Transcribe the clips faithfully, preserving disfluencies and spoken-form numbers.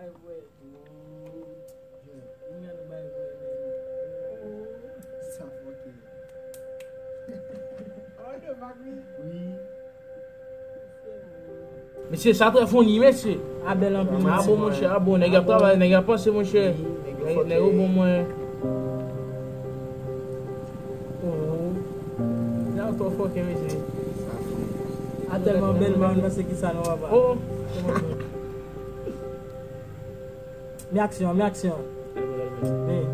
Sa fòkè. Wi. Mesye, sa trè funny, mesye. A bèl anpil, a bon, monchè, a bon. Nèg ap travay, nèg ap panse, monchè. Nèg, nèg yo bon, mwen. Oh. Sa twò fòkè, mesye. A tèlman bèl, mwen pa konn panse ki sa non, papa. Oh. Men aksyon, men aksyon. Men.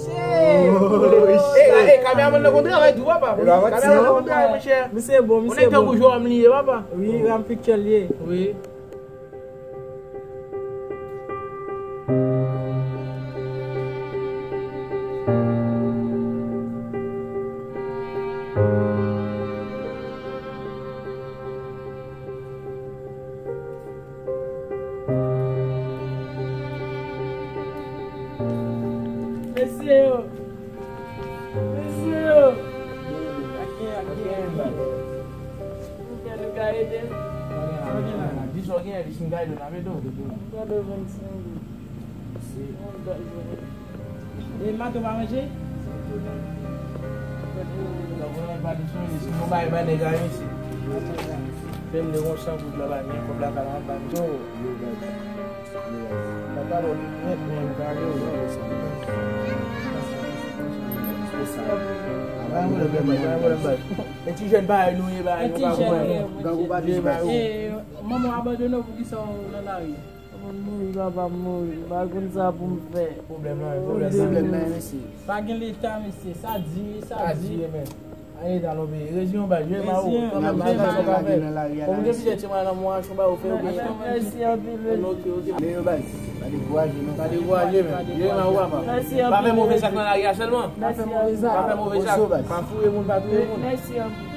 Shit! Oh, shit! E, e, kameramann nan konn travay tou, papa. Kameramann nan konn travay, monchè. Misye bon, misye bon. Konekte pou Joram li ye, papa. Wi, Ram Picture li ye. Wi. Mesye yo! Mesye yo! Aken, aken. Ou fè nou ka ede m? Di sa w genyen, di si m ka ede w, n ap ede w. M gade vennsenk goud. E maten w pa manje? Donk, ou nan pa de sou li, si nou bay bay nèg a isit. Fè m de yon san goud la, bay men kòb la, ka la, bay men. Yo, yo, guys. Yo, guys. Papa, bon, nèt, men, m ka ale, yo. Espesyal. Bay mwen, bay mwen, bay mwen, bay mwen. E ti jèn parèy nou ye, bay nou pa konprann. Gang ou pa touche bay ou. E, manman w abandone w, poukisa w nan lari? Mwen mouri, papa m mouri. M pa konn sa pou m fè. Pwoblèm nan, pwoblèm nan. Pwoblèm nan, mesye. Pa gen leta, mesye. Sa di, sa di. Sa di, men. Aye, talon peyi. Reziyen w, baz. Jwe ma ou. Reziyen. Kòm gen plizyè ti mwa nan mwa, chonba ou fè ou gen. Mèsi anpil, mesye. Ok, ok. Ale yo, baz. Pa dekouraje, non. Pa dekouraje, men. Jwe ma ou, papa. Mèsi anpil. Pa fè move zak nan lari a sèlman. Mèsi anpil. Pa fè move zak. Pa fouye moun, pa touye moun. Mèsi anpil.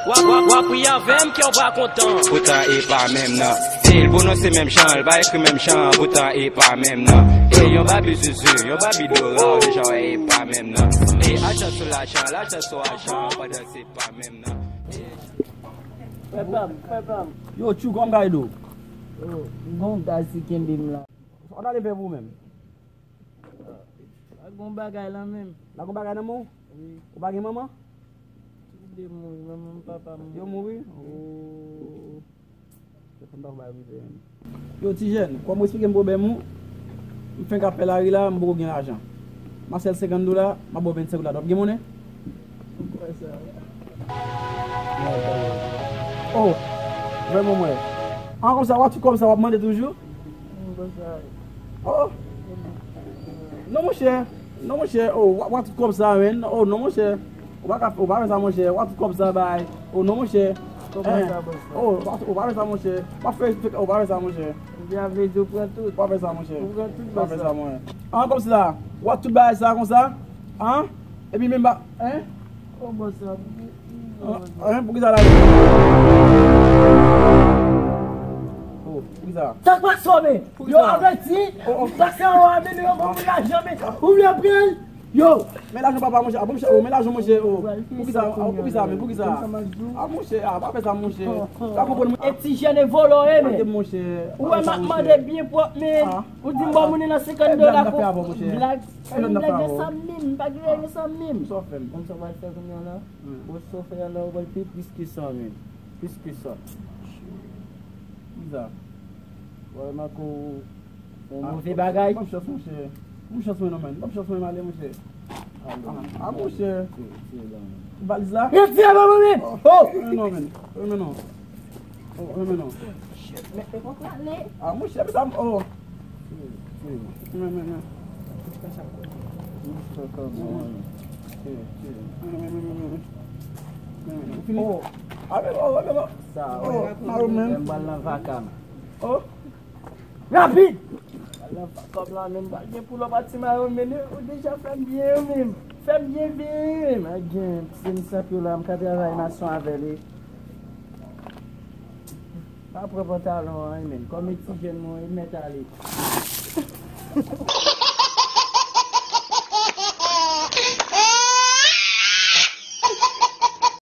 W ap, w ap, w ap ri avè m, kè w pa kontan. Poutan e pa menm nan. E l pwononse menm jan, l pa ekri menm jan, poutan e pa menm nan. E yon babi zuzu, yon babi dora, w deja wè e pa menm nan. E ajan sou lajan, lajan sou ajan, pandan se pa menm nan. Frè pa m, frè pa m. Yo, tchou, kòman m ka ede w? Oh, m gon gaz ki kenbe m la. Sa w t ale fè pou ou menm? Ah, pa gon bagay la menm. Pa gon bagay nan men w? Wi. Ou pa gen manman? Tou de mouri, manman m, papa m. Yo mouri? Oh. Yo ti jèn, kòman w esplike m pwoblèm ou? M fenk ap fè lari la, m poko gen lajan. M a sèl senkant dola, m a ba w vennsenk dola. W ap gen monnen? Oh, vrèman mwen. An, kòmsa, w a tout kòb sa w ap mande toujou? Oh. Non, monchè. Non, monchè. Oh, w a, w a tout kòb sa, men. Oh, non, monchè. Ou pa ka, ou pa fè sa, monchè. W a tout kòb sa, bay. Oh, non, monchè. Kòman sa, bòs la? Oh, ou pa, ou pa fè sa, monchè. W a fè, ou pa fè sa, monchè. Ou vle di ou pran tout? Ou pa fè sa, monchè. Ou pran tout, bòs la? Ou pa fè sa, monchè. An, kòmsa, w a tout bagay sa, konsa. An? Epi menm ba, en? Oh, bòs la. An, pou ki sa la? Oh, pou ki sa? Sa k pase w, men? Yo, avèti, pase anwo a, men yo ban m lajan, men ou vle pran l? Yo! Men lajan papa, monchè. Ah, monchè, oh, men lajan, monchè, oh. Pou ki sa? Ah, pou ki sa, men pou ki sa? Ah, monchè, ah, pa fè sa, monchè. Ou pa konprann, monchè. E ti jèn e vòlò, e, men. Gade, monchè. Ou wè m ap mande byen pwòp, men. Ou di m ba moun nan senkant dola pou blag. Blag gen sa menm, blag gen sa menm. Sa w fè m? Konn sa w pral fè kounye a la? Bon, sa w fè a la, ou pral peye plis ke sa, men. Plis ke sa. Ki sa? Wè, Marco, yon move bagay. Ban m chans, monchè. Ban m chans mwen non, men. Ban m chans mwen, m ale, monchè. Ah, monchè. Valiz la? Retire ba mwen, men! Oh! Non, men. Non, men non. Oh, non, men non. Ah, monchè, men sa, oh. Men, men, men. Men, men, men, men, men. Men, men, men. Fini. Oh. Ah, men, oh, men, men. Sa, oh, men. M pral nan vakam. Oh. Rapid! Al nan kòb la menm, pa gen pou lòt pati mayo, men ou deja fè m byen menm. Fè m byen vini menm. A gen, se m sap yo la, m ka travay mason avè li. Pa pran pantalon an, men. Kòm e ti jèn mwen, e mèt ale.